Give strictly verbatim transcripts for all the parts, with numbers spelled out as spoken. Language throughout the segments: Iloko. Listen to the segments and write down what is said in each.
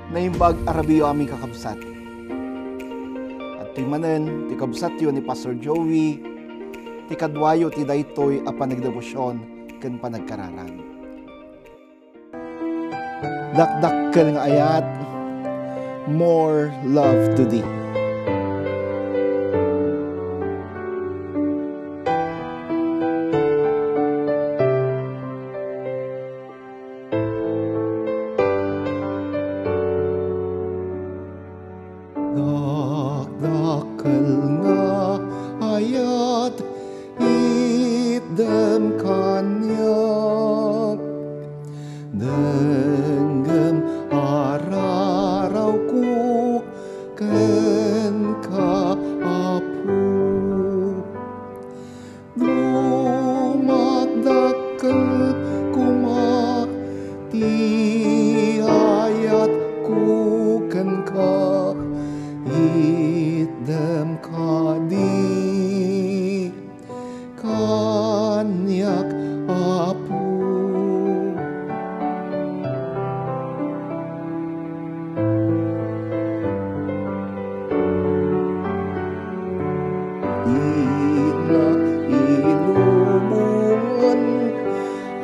Naimbag a rabiyo, amin kakabsat. Adtoy manen ti kabsatyo ni Pastor Joey, ti kaduayo ti daytoy a panagdebosion ken panagkararag. Dakdakkel nga ayat, More Love to Thee. Dakdakkel nga ayat, itdem kaniak. Denggem a rarawko kenka, Apo. Dumakdakkel koma ti ayatko kenka, itdem kadi kaniak, Apo. Dina ilubongan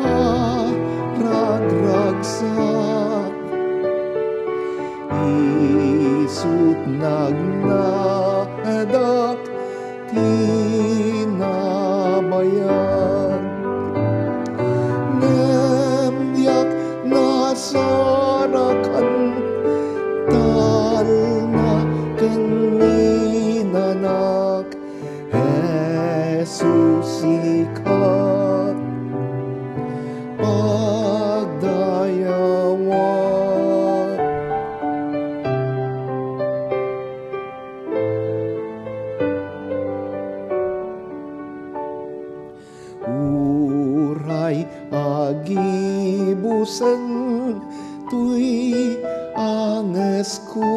a ragragsak, isut' nagnaedak ti nabayag. Ngem diak nasarakan, talna ken ninanak, Jesus, sika pagdayawak. Uray agibusen toy angesko,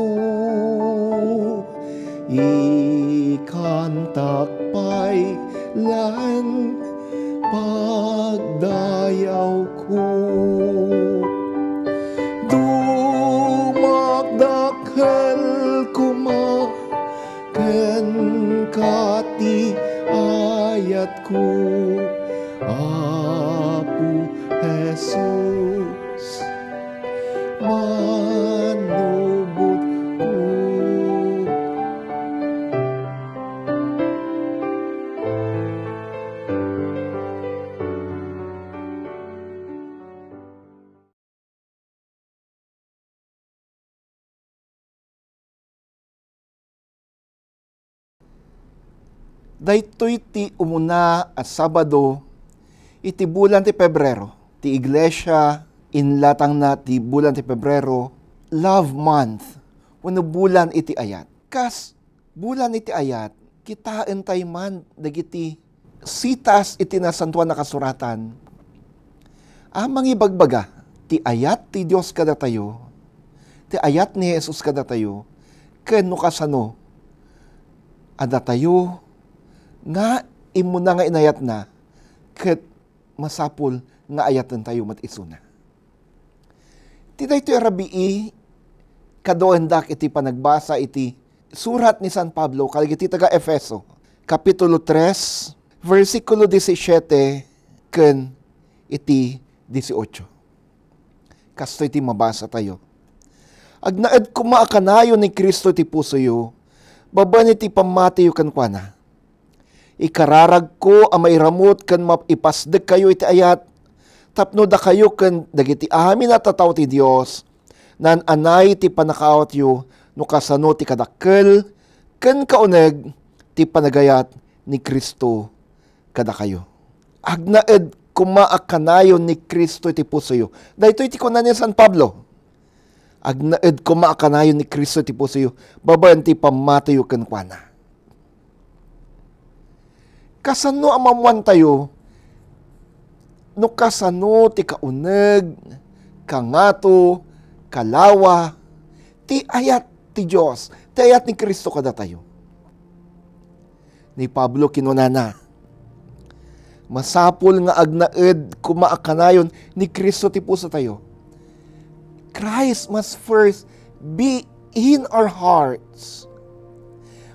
ikantak pay laeng pagdayawko. Dumakdakkel koma kenka ti ayatko, Apo Jesus, manubotko. Daytoy ti umuna a Sabado iti bulan ti Pebrero. Ti Iglesia, inlatangna ti bulan ti Pebrero, Love Month, wenno bulan iti ayat. Kas bulan iti ayat, kitaentay man dagiti sitas iti Nasantoan a Kasuratan a mangibagbaga ti ayat ti Dios kadatayo, ti ayat ni Jesus kadatayo, ken no kasano a datayo nga immuna nga inayatna ket masapul nga ayatentayo met isuna. Ti daytoy a rabii, kaduaendak iti panagbasa iti surat ni San Pablo kadagiti taga-Efeso, Kapitulo tres, bersikulo disisiete ken iti dieciocho. Kastoy ti mabasatayo. Agnaed koma a kanayon ni Cristo ti pusoyo, babaen iti pammatiyo kenkuana. Ikararagko a mairamut ken maipasdekkayo iti ayat, tapno dakayo ken dagiti amin a tattao ti Dios, naan-anay ti pannakaawatyo no kasano ti kadakkel ken kauneg ti panagayat ni Cristo kadakayo. Agnaed koma a kanayon ni Cristo iti pusoyo. Daytoy ti kuna ni San Pablo. Agnaed koma a kanayon ni Cristo iti pusoyo, babaen ti pammatiyo kenkuana. Kasano a maammoantayo no kasano ti kauneg, kangato, kalawa, ti ayat ti Dios, ti ayat ni Cristo kadatayo? Ni Pablo kinunana, masapul nga agnaed koma a kanayon ni Cristo ti pusotayo. Christ must first be in our hearts.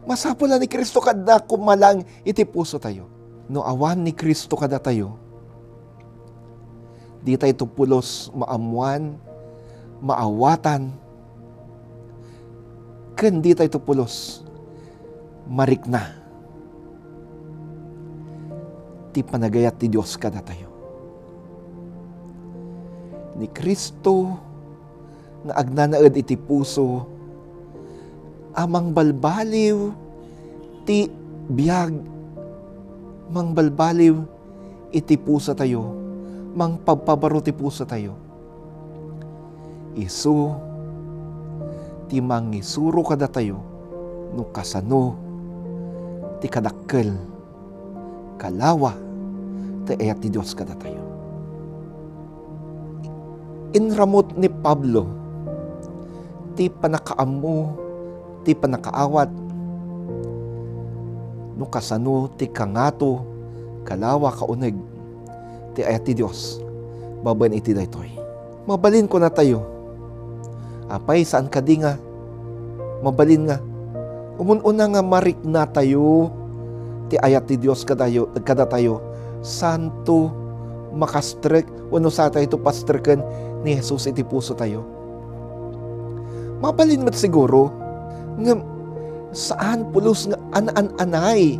Masapul a ni Cristo kadakuada laeng iti pusotayo. No awan ni Cristo kadatayo, ditayto pulos maammoan, maawatan, ken ditayto pulos marikna ti panagayat ti Dios kadatayo. Ni Cristo nga agnanaed iti puso a mangbalbaliw ti biag, mangbalbaliw iti pusotayo, mangpabpabaro ti pusotayo. Isu ti mangisuro kadatayo no kasano ti kadakkel kalawa ti ayat ti Dios kadatayo. Inramut ni Pablo ti pannakaammo, ti pannakaawat no kasano ti kangato kalawa kauneg ti ayat ti Dios babaen iti daytoy. Mabalin kunatayo, apay, saan kadi nga mabalin nga umun-una nga mariknatayo ti ayat ti Dios kadayo, kadatayo, saanto makastrek wenno saantayto pastreken ni Jesus iti pusotayo? Mabalin met siguro, ngem saan pulos nga an-an-anay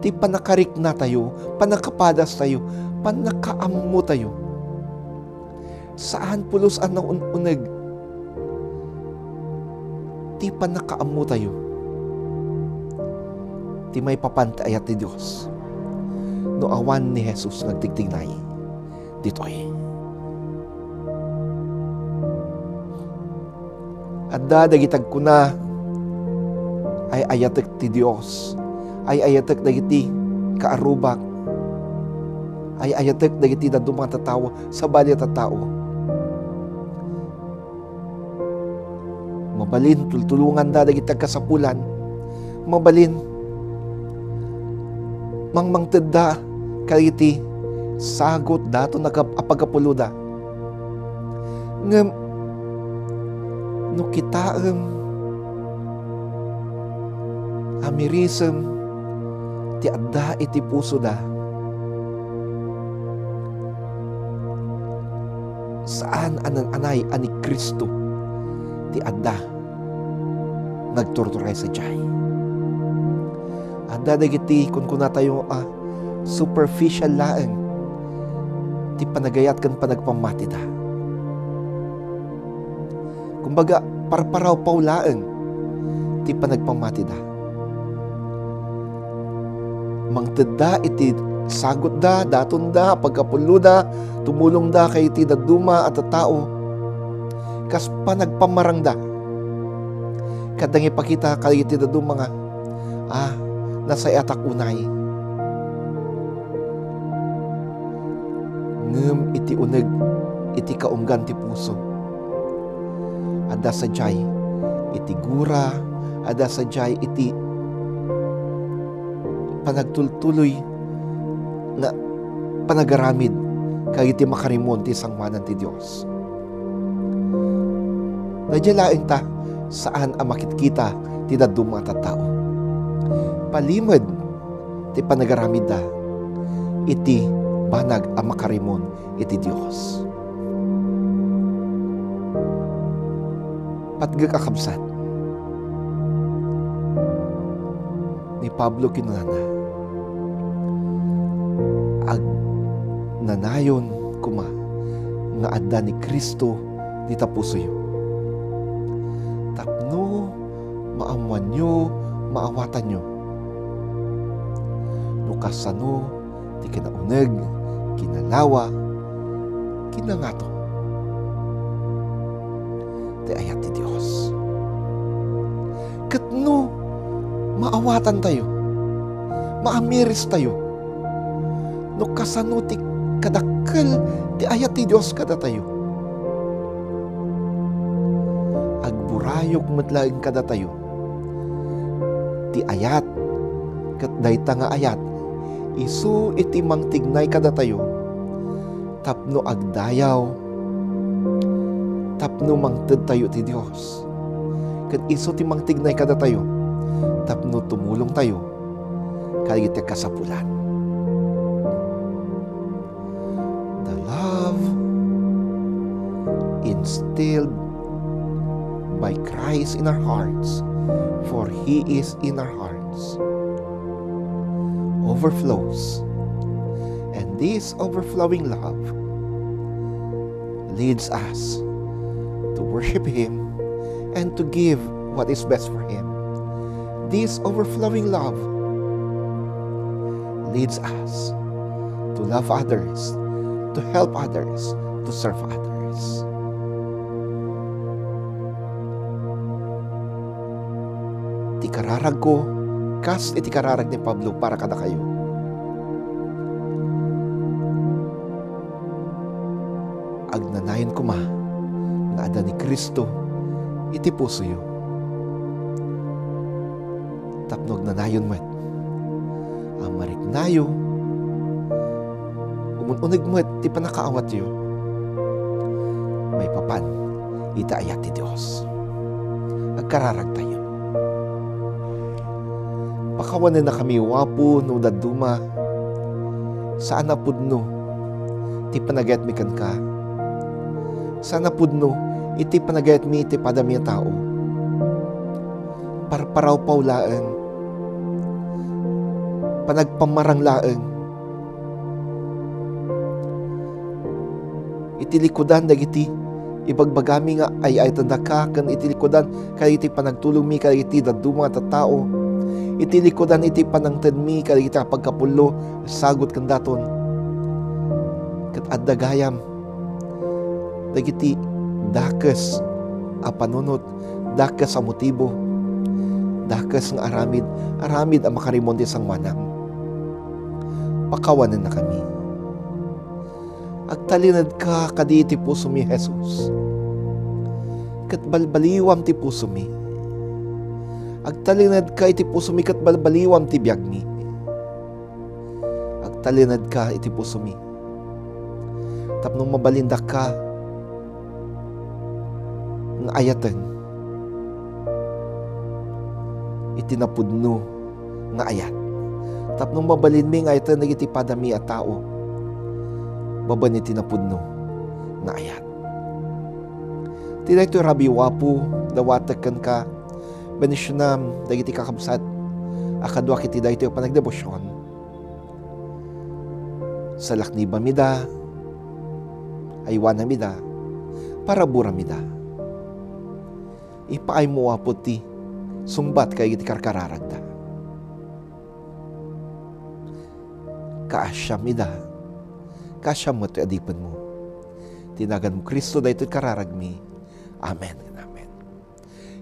ti pannakariknatayo, pannakapadastayo, pannakaammotayo. Saan pulos a naun-uneg ti pannakaammotayo ti maipapan ti ayat ti Dios no awan ni Jesus nga agtigtignay ditoy. Adda dagiti agkuna, "Ay-ayatek ti Dios, ay-ayatek dagiti kaarrubak, ay-ayatek dagiti dadduma a tattao, sabali a tattao." Mabalin tultulonganda dagiti agkasapulan. Mabalin mangmangtedda kadagiti sagut daton a pagkapuloda. Ngem no kitaem a mirisem ti adda iti pusoda, saan a naan-anay a ni Cristo ti adda nga agturturay sadiay. Adda dagiti kunkunatayo a superficial laeng ti panagayat ken panagpammatida. Kumbaga, parparawpaw laeng ti panagpammatida. Mangtedda iti sagutda, datonda, pagkapuloda, tumulongda kadagiti dadduma a tattao kas panagpamarangda. Ket adda nga ipakita kadagiti dadduma nga, "Ah, nasayatak unay." Ngem iti uneg iti kaunggan ti puso, adda sadiay iti gura, adda sadiay iti panagtultuloy nga panagaramid kadagiti makarimon ti sangoanan ti Dios. Daydiay laeng ta, saan a makitkita ti dadduma a tattao. Palimed ti panagaramidda iti banag a makarimon iti Dios. Patgek a kabsat, ni Pablo kinunana, "Agnanayon koma nga adda ni Cristo dita pusoyo, tapno maammoanyo, maawatanyo no kasano ti kinauneg, kinalawa, kinangato ti ayat ti Dios." Ket no maawatantayo, maamiristayo no kasano ti kadakkel ti ayat ti Dios kadatayo, agburayok met laeng kadatayo ti ayat, ket dayta nga ayat isu iti mangtignay kadatayo tapno agdayaw tapno mangtedtayo ti Dios. Ket isu ti mangtignay kadatayo tapno tumulongtayo kadagiti kasapulan. The love instilled by Christ in our hearts, for He is in our hearts, overflows. And this overflowing love leads us to worship Him and to give what is best for Him. This overflowing love leads us to love others, to help others, to serve others. Ti kararagko, kas iti kararag ni Pablo para kadakayo. Agnanayon koma nga adda ni Cristo iti pusoyo. Tapno agnanayon met a mariknayo, umun-uneg met ti pannakaawatyo maipapan iti ayat ti Dios. Agkararagtayo. Pakawanennakami, O Apo, no dadduma, saan a pudno ti panagayatmi kenka. Saan a pudno iti panagayatmi iti padami a tao. Parparawpaw laeng, panagpammarang laeng. Iti likudan dagiti ibagbagami nga ay-ayatendaka, ken iti likudan kadagiti panagtulongmi kadagiti dadduma nga tattao, iti likudan iti panangtedmi kadagiti pagkapullo, sagut ken daton. Ket adda gayam dagiti dakes a panunot, dakes a motibo, dakes nga aramid, aramid a makarimon ti sangoanam. Pakawanennakami. Agtalinedka kadi iti pusomi, Jesus. Ket balbaliwam ti pusomi. Agtalinedka iti pusomi ket balbaliwam ti biagmi. Agtalinedka iti pusomi. Tapno mabalindakka nga ayaten iti napudno nga ayat. Tapno mabalinmi nga ayaten dagiti padami a tao babaen iti napudno nga ayat. Ti daytoy rabii, O Apo, dawatek kenka, bendisionam dagiti kakabsat a kaduak iti daytoy a panagdebosion. Salaknibam ida, aywanam ida, paraburam ida. Ipaaymo, O Apo, ti sungbat kadagiti karkararagda. Kaasiam ida, kaasiam met ti adipenmo. Ti naganmo, Cristo, daytoy kararagmi. Amen ken amen.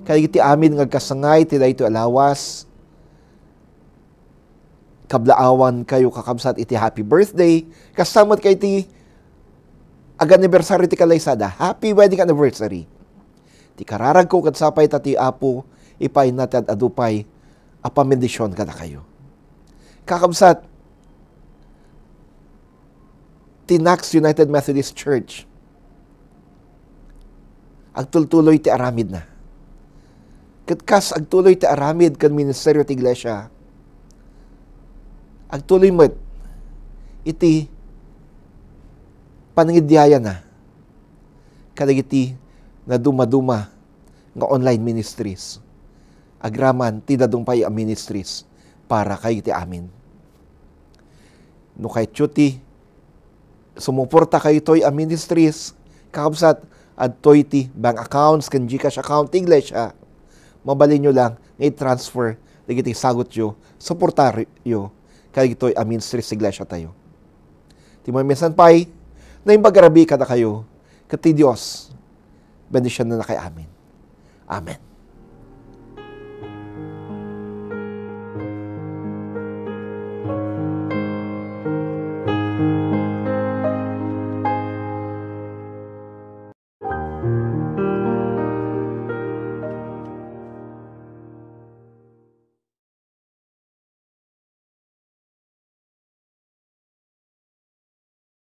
Kadagiti amin nga agkasangay ti daytoy a lawas, kablaawankayo, kakabsat, iti happy birthday. Kasta met kay ti ag-anniversary ti kalaysada. Happy wedding anniversary. Ti kararagko ket sapay ta ti Apo ipaayna ti ad-adu pay a pamendisyon kadakayo. Kakabsat, ti Knox United Methodist Church, agtultuloy ti aramidna. Ket kas agtuloy ti aramid ken ministerio ti iglesia, agtuloy met iti panangidiayana kadagiti nadumaduma nga online ministries, agraman ti dadduma pay a ministries para kadagiti amin. No kayatyo ti sumuporta kadagitoy a ministries, kakabsat, adtoy ti bank accounts ken GCash account ti iglesia. Mabalinyo lang nga i-transfer dagiti sagutyo, suportayo kadagitoy a ministries ti iglesiatayo. Ti maymaysan pay, naimbag a rabii kadakayo, ket ti Dios bendisionannakay amin. Amen.